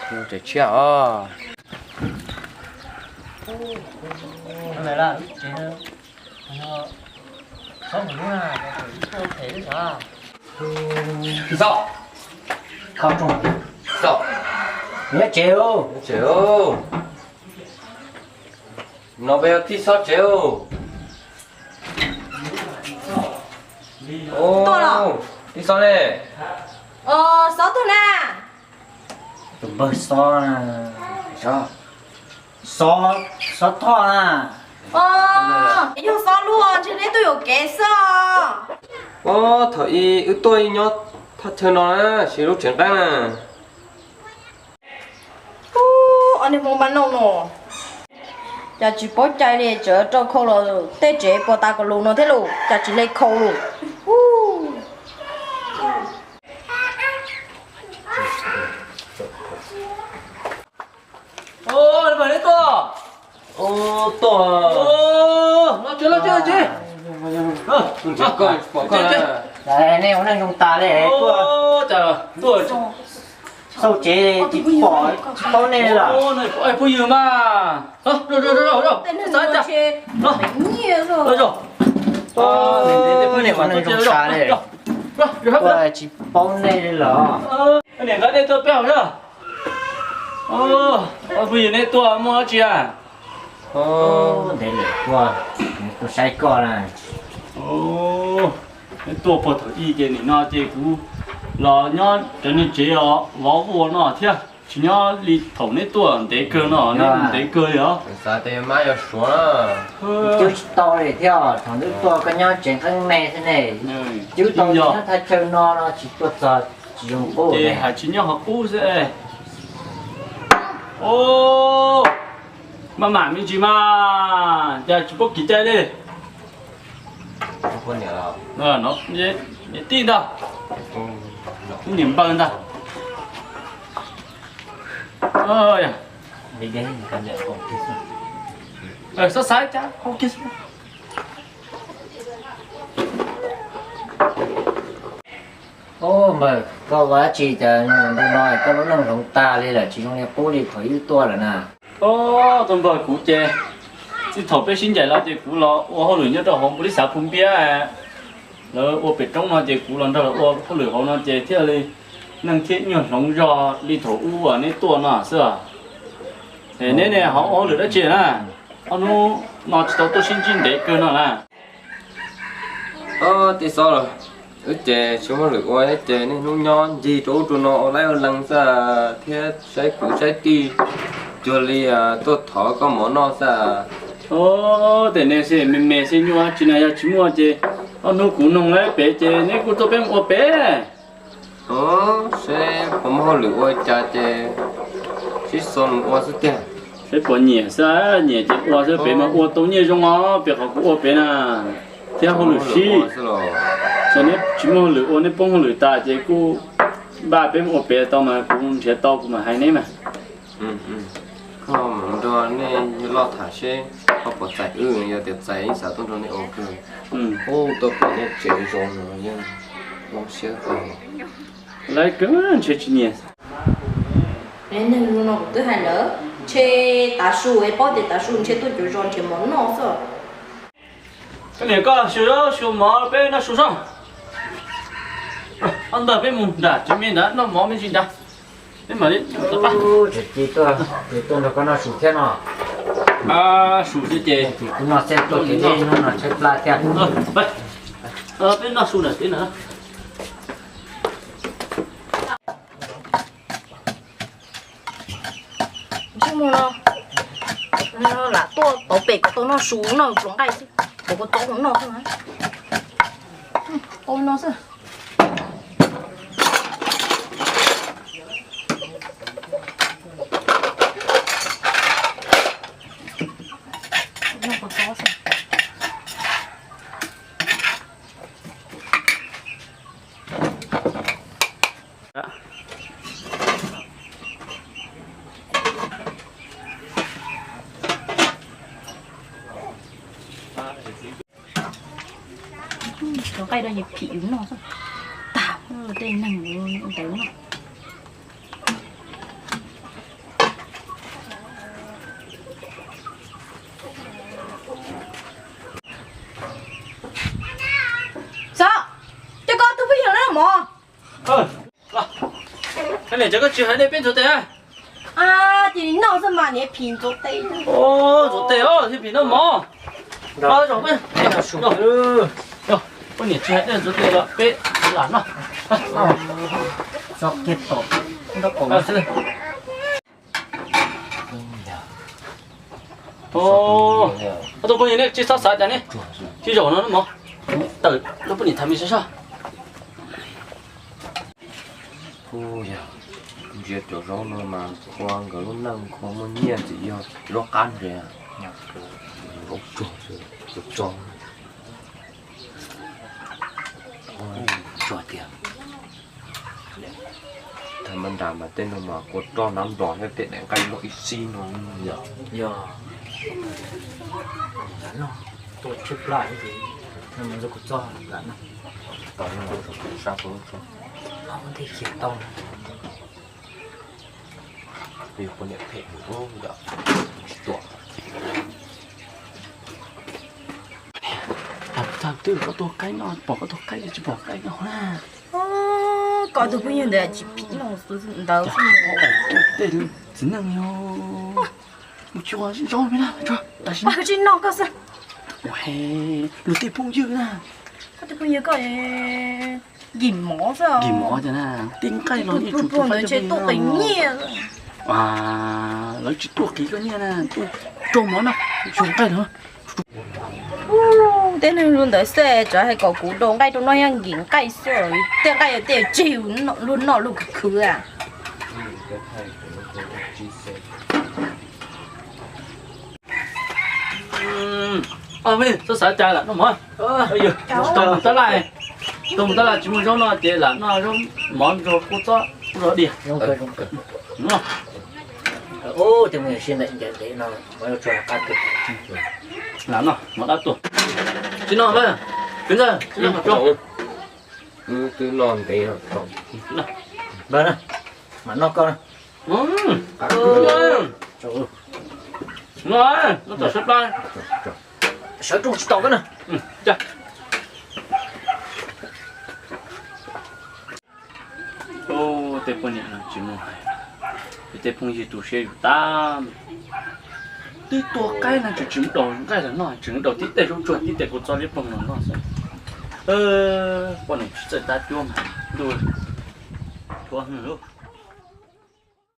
Tsev tshiab os. Tij Xob, Tij Xob, nyob tsev. Tsev. No peb yog Tij Xob tsev. Tij Xob ne? Xob tuag na. Tus npawg Xob na. Xob, Xob Thoj na. Yog Xob luag ntshe neb tuaj yuam kev xwb. Thaum ub wb tuaj nyob thaj chaw no na, siv lub tsev nqeeb na. Ob niag Hmoob npab nauj no, cas tsis paub cai li, tseem rau khau los tej tsev puas tas ko lus no thiab los cas tsis le khau lus. Neb tuaj? Los tsev, los tsev, los tsev. Nej ua neej zoo tas li tuaj xauj tsev tsis pom, tsis paub nej li lawm. Phooj ywg mas, nej ua neej zoo tas li, tuaj tsis paub nej li lawm. Niam nqa dej tuaj peb haus na. Phooj ywg, neb tuaj muaj dab tsi a? Ntev lawm tuaj, tuaj saib koj na. Neb tuaj puag thaum ub ces nim no ces kuv los nyob cov niag tsev os vov vuas no thiab, tsis nyob li thaum neb tuaj ntev kawg no, neb ntev kawg li os. Xav tias mab yuav suav na. Cwb tsis tau li thiab, thaum neb tuaj koj nyob tsev nqeeb me xwb ne. Cwb tau nyob thaj chaw no no tsis tuaj txog, tsis zoo qub ces hais tsis nyob qhov qub xwb. Maj mam me ntsis mas, cas tsis paub kev cai li. Niam tij ntag, niam npawg ntag. Xav xav cas hau kiag xwb. Npawg, koj ua dab tsi cas ntu no koj lub neej hloov tas li lawm, tsis zoo li qub li thaum wb tuaj lawm na? Tus npawg, kuv ces txij thaum peb sib ncaim los ces kuv los ua hauj lwm nyob rau hauv npaum li xav phu npiab, lawv ua pem roob no ces kuv los nrog lawv ua hauj lwm hauv no ces thiaj li neej thiaj nyuag hloov zog li thaum ub uas neb tuaj no xwb. Es neb ne ho ua hauj lwm dab tsi na? Ob hnub no tsis tau tuaj sib ntsib ntev kawg no na. Tij Xob, wb ces tsis muaj hauj lwm ua ces niaj hnub nyob ncig rau ub rau no ua laib ua leeg xwb thiab saib kwv saib tij, cuag li tuaj thov koj mov noj xwb. Tej niag xwb me me xwb nyuaj tsis na, yog tsis muaj ces ob hnub kuv noog lawv pem ces neb kuj tuaj peb mus ua pem. Seb puas muaj hauj lwm ua cas ces sib xo mus ua xwb tiag. Seb puas nyiam xwb, nyiam ces ua xwb, pem mas ua tau nyiaj zoo os, pem qhov kuv ua pem na, thiab hauj lwm sib. Ces neb tsis muaj hauj lwm ua, neb poob hauj lwm tas ces kuj npaj peb mus ua pem tau mas kuv nrhiav tau kuv mam hais neb mas. Koj mus nrog nej loj tham seb koj puas txais wb, yog tias txais ib xav tuaj nrog nej ua kawg. Ub, tuaj pom nej tsev zoo no yeej zoo siab kawg. Lawv kawg ntshe tsis nyiam. Neeg no kuv twb hais lawm, ntshe tav su es paub tias tav su ntshe tuaj cuav zos nrhiav mov noj xwb. Koj niam, koj xyuas xyuas mov peb noj su soj. Ob ntawd peb mus nram tsev me nrad noj mov me ntsis nrad. Peb mam li txog pab. Tseem cia tuaj, ces tuaj nrog koj noj su thiab no. Su xwb ces kuv noj xwb, tuaj kev deb hnub no tshaib plab thiab. Peb noj su nram tsev na. Ntsej muag no, lam tuaj tau pem kom tau noj su noj pluas nqaij xwb, kom kua txob mus noj xwb na. Tau no xwb. Noj kua txob xwb. Nqaij rau ces phim yus noj xwb. Tag tej neeg ntawd no. Xov, coj koj tus phooj ywg na mog. Koj niam, cas koj tsis hais dej peb ntxuav tes? Ces noj xwb mas niam phim ntxuav tes. Ntxuav tes os, thiaj phim noj mov. Koj niam tsis hais dej ntxuav tes los peb lam noj. Ob tug phooj ywg ne tsis txhob xav cas ne, tsis zaum no mov tawm lub poj niam tham me sab sab. Kuj yog ntsia cov zaub no mas qhua nkawd lub neej qhua muaj nyiaj tsis yog zaub qab ntse. Zaub tsuag, zaub tsuag tiag. Thaum ma nram mas tej no mas kua roj nab nplos thiab tej daim nqaij muaj ib xib no. Yog, yog noj tuaj tshaib plab no, kuv txoj lam noj. Tau no sab tau tso, tej khiav tau. Yog poj niam phem yom, tsis tuam. Tag twg koj tua qaib no, pom koj tua qaib tsis pom qaib no na. Koj tus phooj ywg ntawd tsis phim no ntawd xwb. Tej txiv neej yog mus tsis ua zaub me na, tam sim no tsis noj koj xwb. Ua he, luag tej phooj ywg na. Koj tej phooj ywg koj nkim mov xwb. Nkim mov tiag na, tej nqaij los yeej tsum tua qaib coj peb noj. Lawv tsis tuaj qiv koj nyiaj na, tuaj rau mov no, tsum nqaij los. Tej neeg ntawd xwb tseem hais kom kuv rau nqaij rau noj, yog nkim nqaij xwb, tej nqaij tej tseg luag noj luag khwv khwv a. Txhob xav cas lam noj mov. Tus mus tab laj, tus mus tab laj tsis muaj zaub noj ces lam noj zaub mov nrog kua txob, kua txob diav. Lam noj mov dab tuag. Tsis noj, kwv ntxawg, tsis noj mov. Twb noj ntev, mam noj koj. Noj, noj tom sab plab. Sawv rooj tsis tau koj na. Tej poj niam no tsis muaj hais, tej phooj ywg tu siab yus tag. Twb tua qaib no tseem tsis daus nqaij los noj, tseem daus tib tej zaub tsuag tib tej kua txob liab ploog los noj xwb. Poj niam tsis txawj tab cuab mas ntuj, thuam hwj.